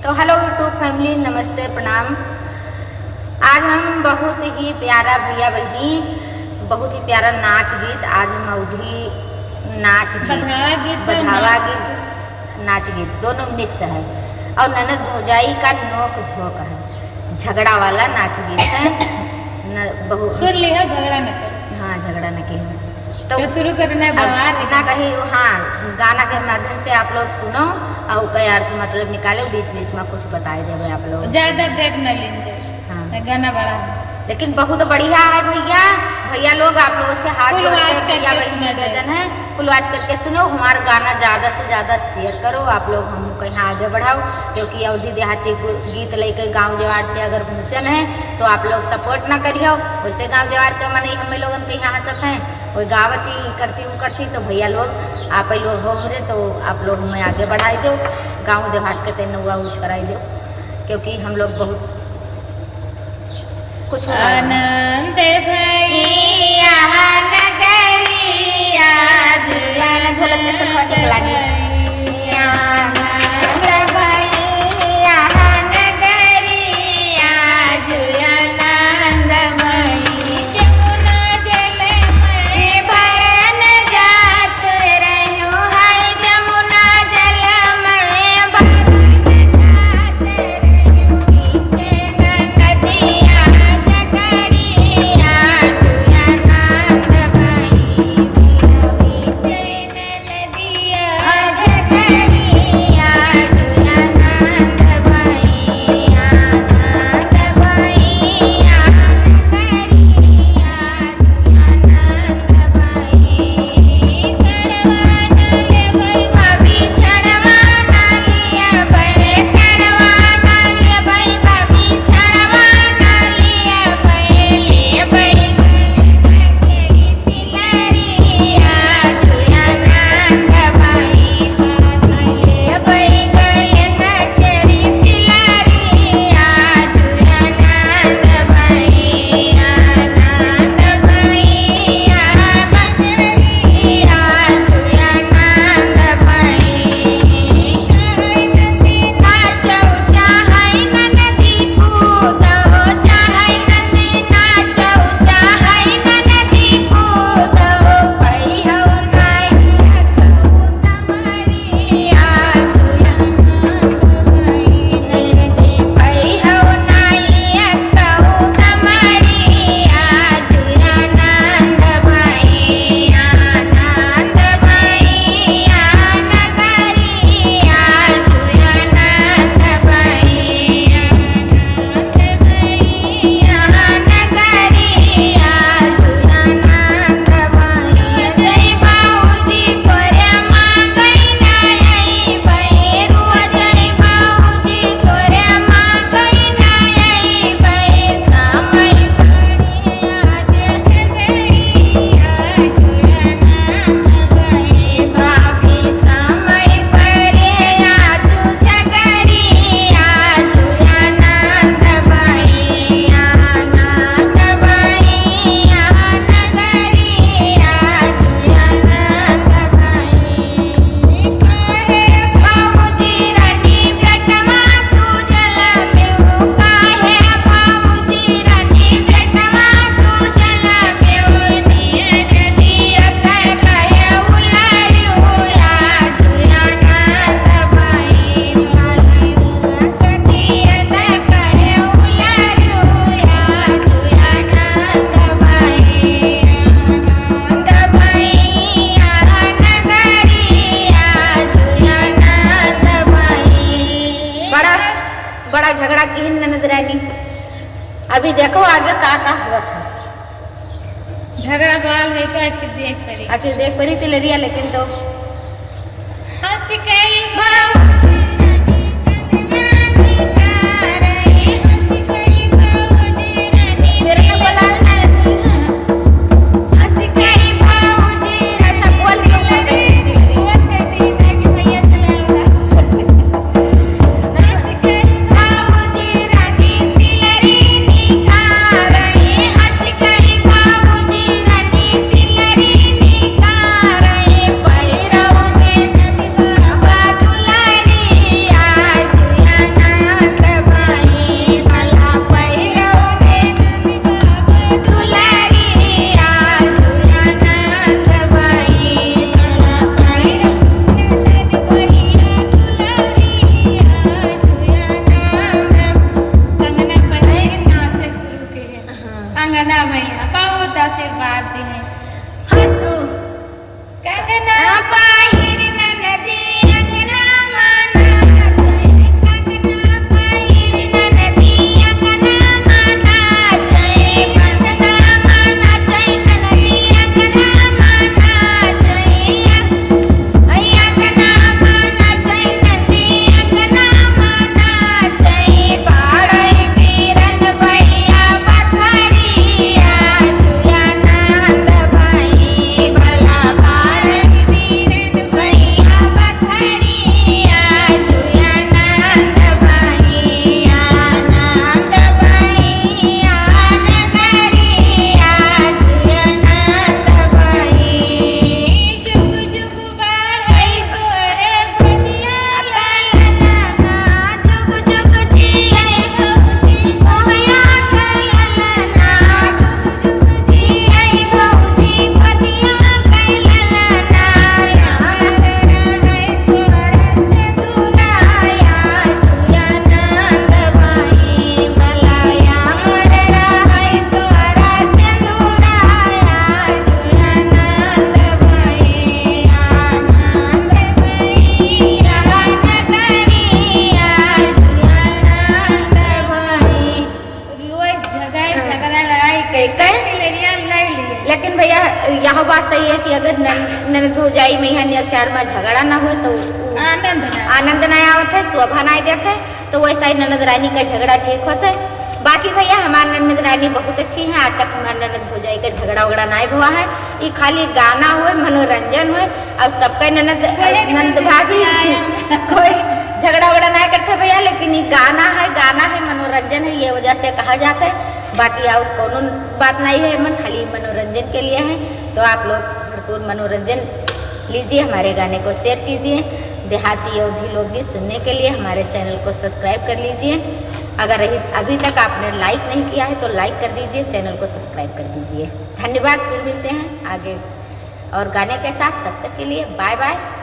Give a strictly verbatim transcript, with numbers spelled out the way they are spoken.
तो hello YouTube family, नमस्ते, प्रणाम। आज हम बहुत ही प्यारा भैया बहिनी, बहुत ही प्यारा नाच गीत, आज हम अवधी नाच गीत, बधावा गीत और बधावा नाच गीत, नाच गीत दोनों mix है और ननद भौजाई का नोक झोंक है, झगड़ा वाला नाच गीत है। न, बहुत सुन लिया, झगड़ा न करो। हाँ, झगड़ा न करो। तो तो शुरू करना है अब बवाल। ना कही, हाँ, गाना के माध्यम से आप लोग सुनो और ओकर अर्थ मतलब निकालो, बीच बीच में कुछ बताई देबे आप लोग। ज्यादा break न लेंगे। हाँ। गाना बड़ा है। लेकिन बहुत बढ़िया है भैया, भैया लोग आप लोगों से हाथ कुल जोड़ के watch करके भैया बहन सुना जाए। निवेदन है, कुल watch करके सुनो, हमार गाना ज्यादा से ज्यादा share करो आप लोग, हमको यहाँ आगे बढ़ाओ, क्योंकि अवधी देहाती गु-, गीत लेके गाँव जवार से अगर घुसन है तो आप लोग support ना करियो। वैसे गाँव जवार के मनई हमें लोगन के यहाँ हंसत हैं, कोई गावत ही करती हूँ करती, तो भैया लोग आप ही लोग हो हमरे, तो आप लोग हमें आगे बढ़ाई दो, गाँव देहात के तेन हुआ ऊँच कराई दो, क्योंकि हम लोग बहुत कुछ हो रहा है। आनंद भैया नगरिया जुलन ढोलक में से खटिक लागी। आनंद भैया नगरिया जुलन आनंद भई जमुना जल में भरन जात रह्यो है, जमुना जल में भरन जात रह्यो। बड़ा, बड़ा झगड़ा किहिन ननद रानी। अभी देखो आगे का का होत है। झगड़ा बवाल है तो आखिर देख परी। आखिर देख परी तिलरिया, लेकिन तो हंस गई भौजी। अगर नन-, ननद भौजाई में यहाँ एक चार में झगड़ा ना होए तो उ आनंद ना। आनंद ना आवत है, शोभा ना देत है। तो वैसा ही ननद रानी का झगड़ा ठीक होत है। बाकी भैया, हमार ननद रानी बहुत अच्छी है, आज तक हमार ननद भौजाई का झगड़ा वगड़ा ना भवा है। ये खाली गाना होए, मनोरंजन होए, और सबका ननद, कोई भी ननद कोई भाभी, नहीं आया। कोई झगड़ा वगड़ा ना करते भैया, लेकिन ये गाना है, गाना है, मनोरंजन है, ये वजह से कहा जाता है। बाकी और कोनो बात नहीं है, मन खाली मनोरंजन के लिए है। तो आप लोग भरपूर मनोरंजन लीजिए, हमारे गाने को share कीजिए। देहाती अवधी लोकगीत सुनने के लिए हमारे channel को subscribe कर लीजिए। अगर अभी, अभी तक आपने like नहीं किया है तो like कर दीजिए, channel को subscribe कर दीजिए। धन्यवाद, फिर मिलते हैं आगे और गाने के साथ। तब तक के लिए bye bye।